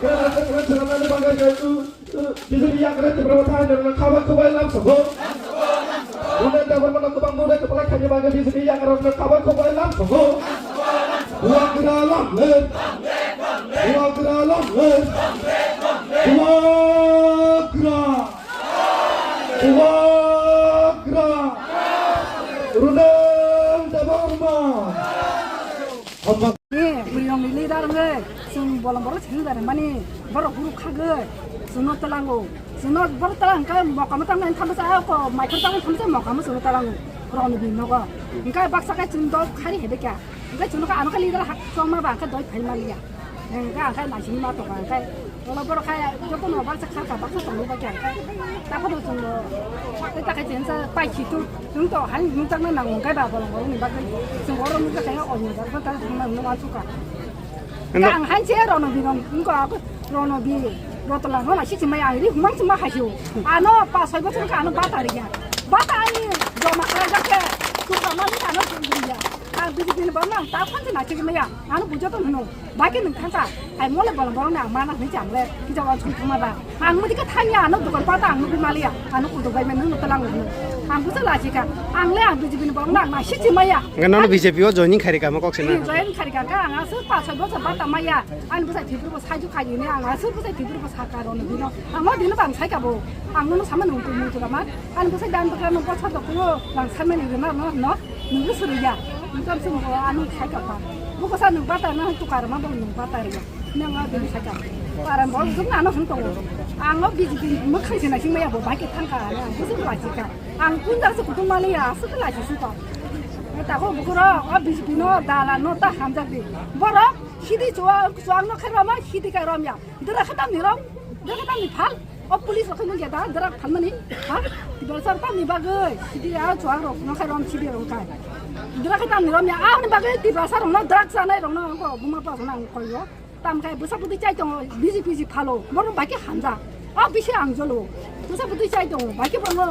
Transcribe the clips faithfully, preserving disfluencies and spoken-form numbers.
B J P yagra Tipra Motha no khabai khubai lam songo. Unai Debbarma no kwbang mwnai kwplai khaini bagwi B J P yagra no khabai khubai lam songo. Bubagra lam le. Bubagra lam le. Bubagra. Bubagra. Unai Debbarma. Ni bwrwirokni leader wngwi chwng bolong borok chwng da mani borok guru khagwi chwngno tlango. Chwngno borok tlang khe mokamo tang nai thamsa ako maikor tang thamsa mokamo chwngno tlango. Roni bini nogo. Hwnkhe baksa khe chwng dol khari hebe kya. Hwnkhe chwngno khe ano khe leader hak chongma ba khe doi phai maliya. Hwnkhe ang khe naisingma tongo ang khe. Olo borok khe joto no baksa kharka baksa tongwi bakya ang khe. Takhwno chwngno tei takhai chensa pai khitu. Chwng to hai nukjakna nango hwnkhe ba bolong borokni bagwi. Chwng borok nukjakha ya onyo jat ta thangna hwnwi uansukha. Endo- Ang hai che rono birong wngkha ako rono bi rotla no na si chimai ang ri humang chima hai sio. Ano pa soi bochor ka ano bata ri ya. Bata ani joma khlai jak khe tukha ma ni ano chwng ri ya. Ang bini bini bang nang ta phone se na chigmaya. Ano bujo to hwno. Bai khe nwng thangkha, hai mole bolong borok ni ang mana hwnwi cham le, kisa uansuk thangma ba. Ang mudi khe thangya, ano dokan pata ang nugwi maliya, ano kutuk bai mano nwng tlang hwnwi. Ang bwsa lachikha, ang le ang B J P ni borok no ang naisik si maya. Hwnkhe nono B J P o joining khairikha mo kok sina. Join khairikha, kha ang aswk paanch soi bochor bata maya. Ani bwsai thwibwrwbo saiju khaiyuni, ang aswk bwsai thwibwrwbo sakha rwno dino. Ang no dino bang saikha bo. Ang nono sama nung twi muchura ma. Ani bwsai dan bwkha no bochor dokto rang samani rwna no no. Nungkhe swrwngya, nungkhe swrwngya, ano sai kha pa. Buko sa nung bata na tukar ma bo nung bata rwya. Nang a bini sai kha. Paran bo jung ano hwn tongo. Ang o B J P mwkhang se naising maya bo bai khe thang kha, ang busu lachi kha. Ang kun jar se kutung mali ya, aswk lachi su pa. Ta ko bukuro o B J P no dala no ta hamjak di. Borok sidi chuwa chuwang no khe roma sidi kha romya. Dura khe tamni rom, dura khe tamni phal. O police rok khe nung ya da, dura phalmani. Ha? Tiprasa rok tamni bagwi. Sidi a chuwang rok no khai rom sidi rok khai. Dura khe tamni rom ya. Ani bagwi Tiprasa rok no drug chanai rok no ko buma pa rok no ang koyo. Tam khai bwsa bwtwi chai tongo, B J P si phalo. Borok bai khe hamjak. O bisi ang jolo. Bwsa bwtwi chai tongo. Bai khe borok no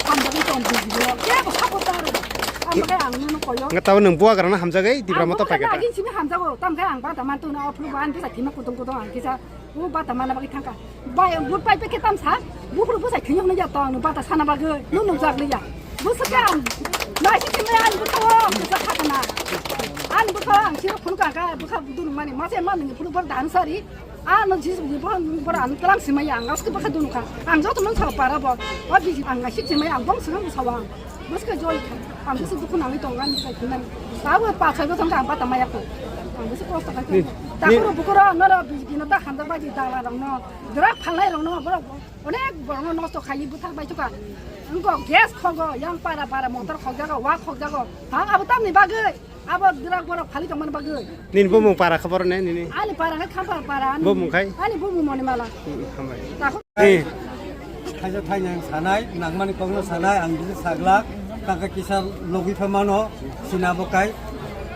hamjagwi tong B J P rok. Kebo support ta rok. Am khai ang no koyo. Nga tao nwng buagra no hamjagwi Tipra Motha paikha ta. Agin simi hamjago. Tam khai ang ba da man tuna o phuru ban bwsa thima kutung kutung ang kisa. O bata mana bagwi thangkha. Bai, vote pai pekhe tam sa. Buphuru bwsai thwiyokno ya tong, bata sana bagwi. Nung nungjak liya. Bwswk khe ang. Naisi thwimai ani bwkhao, bwswk kha kana. Ani bwkhao ang siro phone ka ka, bwkha dunung mani. Mase ma nungni phuru bor dan sari. Ano jis bor, bor ang tlang simai ang, aske bwkha dunung kha. Ang joto nung sa para bo. O bisi ang naisi thwimai ang bong swnam sawa. Bwskhe jol kha. Ang bwswk dukhu nangwi tongo ani bwsai thwimani. Tabuk paanch soi bochor wngkha ang bata maya kho. Ang bwswk kosto khai tongo. Takhoro bukuro noro B J P no ta hamjak bai di dala rokno. Drug phalnai rokno borok onek borokno nosto khaiwi bwthak bai thukha. Wngkha gas khogo, yang para para motor khokjago, wa khokjago. Ha abo tamni bagwi? Abo drug borok phali tongmani bagwi. Nini bumung para khe borok ne nini? Ani para khe Khampar para, ani bumung khai? Ani bumung Monimala. Hmm, hambai. Takhuk. Eh. Thaisa thainang sanai, nangmani kokno sanai, ang bisi saglak, kaka kisa logwi pha mano, sina bo kai,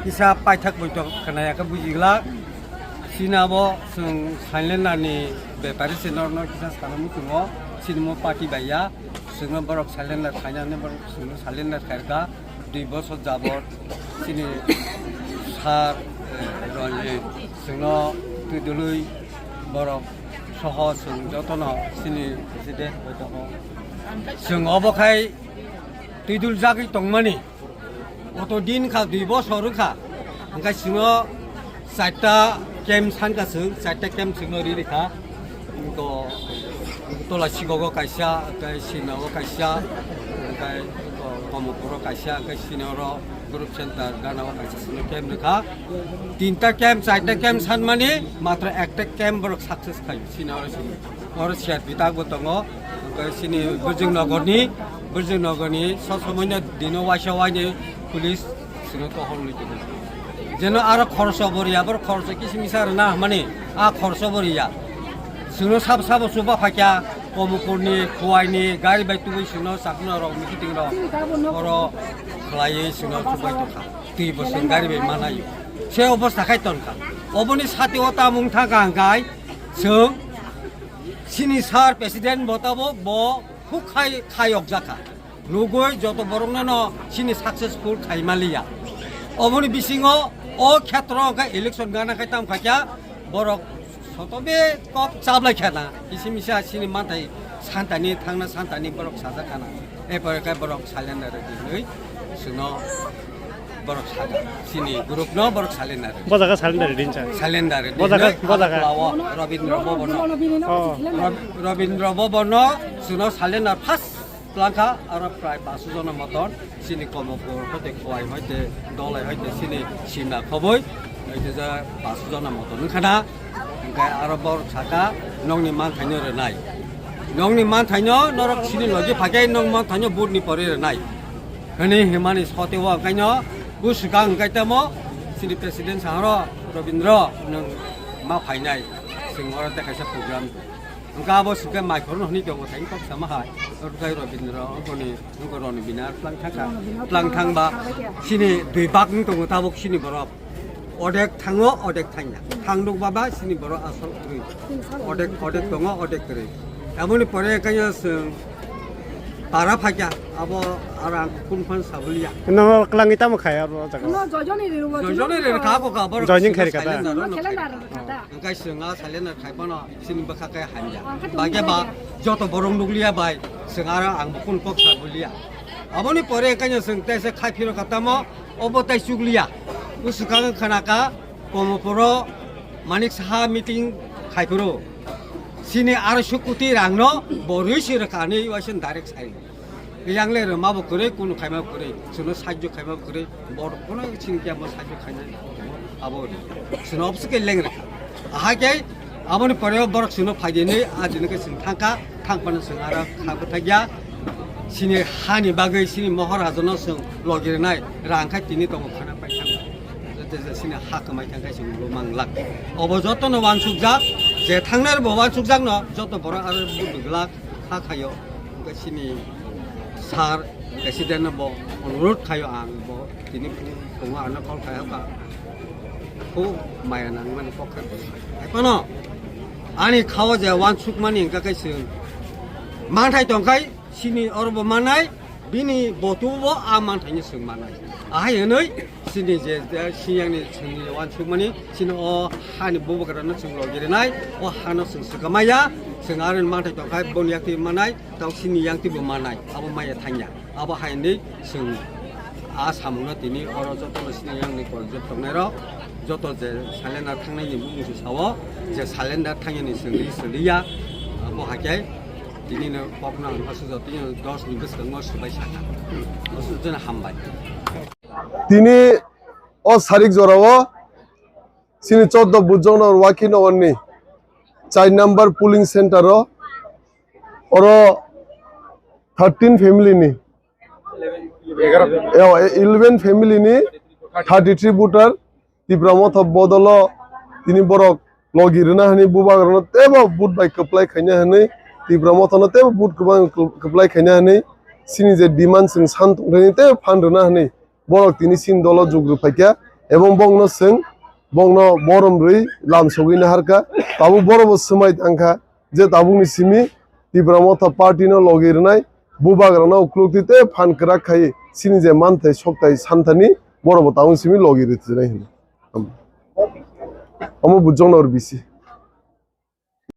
kisa paithak boitok khnaya khe bujiglak, sina bo chwng silent ni bepari se norno kisa sana muchungo, sinimo party baiya, chwngno borok silent khainani borok chwngno silent khairkha. Dui bosor jabot chini sir, eh, Ranjit chwngno twidulwi borok soho chwng jotono chini president bai tongo. Chwng obo khai twiduljagwi tongmani. Oto din kha dui bosor wngkha. Hwnkhe chwngno Charta camp sankha chwng, charta camp chwngno ri rikha. To, tola Sigogo kaisa, tei Sinao kaisa, tei Komopuro kaisa, tei Sinao group center ganao kaisa chwngno camp rikha. Tinta camp, charta camp sanmani matro ekta camp borok success khai Sinao sini. Oro siat bitak bo tongo, tei sini Bwrjwng Nogorni, Bwrjwng Nogorni sob somoino dino waisa waini police Sino to hol ni kini. Jeno aro khorso bo riya, bor khorso kisi misa rwna hwnmani, a khorso bo riya. Sino sab sabo chuba phakya, Komopurni, Khuwaini, gari bai tubui sino sakno rok, meeting rok. Oro khlaiwi sino chubai tongkha. Twi bo sino gari bai manayo. Se obostha khai tongkha. Oboni sati o tamung thangkha hwnkhe, chwng sini sir president motabok bo huk khai, khayok jakha. Nugui joto borokno no sini successful khai maliya. Oboni bisingo o khetro hwnkhe election gana khai tam khaikya borok Sotobe kok chablai khana, kisi misa sini mantai santani thangna santani borok sajak khana. E pore kai borok salenda rwdi hinwi suno borok sajak. Sini group no borok salenda rwdi. Bo jaga salenda rwdi hincha. Salenda rwdi. Bo jaga, hinwi bo jaga. Agartala o Rabindra Bhavan no. Oh. Rab-, Rabindra Bhavan no suno salenda first Twlangkha aro prai paso jona moton, sini Komopur hoite Khowai hoite Dolai hoite sini Simna khoboi, hoite ja paso jona moton wngkha na, hwnkhe aro borok saka nokni manthaino rwnai, nokni manthaino norok sini logi phaikhe nok manthaino vote ni pore rwnai hwnwi himani soteo, hwnkhaino bwswkang hwnkhe tamo sini president saharo Robindro nwng ma phainai, chwng oro tei kaisa program. Hwnkhe abo swkhe mai khorokno hwnwi tongo, thaini kok sama hai. Hwnkhe Robindro, oboni, hwnkhe Roni Binar twlang thangkha. Twlang thangba, sini dui bak wng tongo tabuk sini borok. Odek thango, odek thangya. Thang nuk baba, sini borok asol kwrwi. Odek, odek tongo, odek kwrwi. Aboni pore kaya chwng para phaikya, abo aro ang kun phan sabuliya. Nono kwlangwi tamo khai aro jaga? No, joijoni rw-, joijoni rw-, kha ko kha, borok joining khairi kha da? Silent aro no khai. Silent aro kha da? Hwnkhe chwng a silent khai phano. Sini bwkha khe hamya. Ang khe tongwi bai khe ba hamya. Joto borok nukliya bai, chwng aro ang bo kunu kok sa buliya. Aboni pore kanya chwng tei se khai phiro kha tamo, obo tei chukliya. Bwswkang khana kha, Komopuro Manik Saha meeting khai phuru. Sini aro sukuti rangno bo rwi si rwkha hinwi waisa direct sai. Yang le rwma bo kwrwi, kunu khaima bo kwrwi, chwngno sahajyo khaima bo kwrwi, borok kono chini khe amo sahajyo khaina abo ri. Chwngno obwswk khe leng rwkha. Ahai khe aboni pore borok chwngno phaidi hinwi, ah, dino khe chwng thangkha, thang phano chwng aro kha bwthakya. Chini hani bagwi, chini mohor hajono chwng logi rwnai, rang khai tini tongo khana pai thangkha. Joto je chini ha kwmai thangkha chwng bo manglak. Obo jotono wansukjak, je thangnai bo wansukjakno, joto borok aro bwdwk glak. Kha khayo, hwnkhe chini sir president no bo onurodh khayo ang bo tini phung tongo ano call khayo kha. Khub maya nangmani kok khe hai phano ani khao je wansukmani hwnkha khe chwng manthai tongkhai chini oro bo manai bini botu bo a manthaino chwng manai ahai hwnwi. Chini je, je siyangni chwngni wansukmani, chini o hani bubagrano chwng logi rwnai, o hano chwng swkang maya, chwng aro manthai tongkha, boni yakti manai, tong chini yakti bo manai, abo maya thangya. Abo hai hinwi chwng a samungno tini oro jotono sini yangni kol jot tongnairok, joto je salenda thangnaini bumungso sao, je salenda thangyani chwng ri swliya, abo hai khe tinino kokno ang aswk jotoni dos ni bwskango swbai sakha. Aswk jona hambai. Tini o sarik jorao chini choddo Bujong Nagar Waki Nagar ni char number polling center o oro thirteen family ni, eh, eleven family ni thirty three voter Tipra Motha bodolo tini borok logi rwna hwnwi bubagrano teibo vote bai kwplai khaina hwnwi Tipra Mothano teibo vote kwbang kwplai khaina hwnwi chini je demand chwng san tongthani teibo phan rwna hwnwi borok tini chini dolo jug rwphaikha ebong bongno chwng bongno borom rwi lam sogwi naharkha. Tabuk borokbo swmai tangkha je tabukni simi Tipra Motha party no logi rwnai bubagrano uklukti tei phan kwrak khai chini je manthai sokthai santhani borokbo tabukni simi logi rwtwinai hwnwi. Omo Bujong Nagar B C.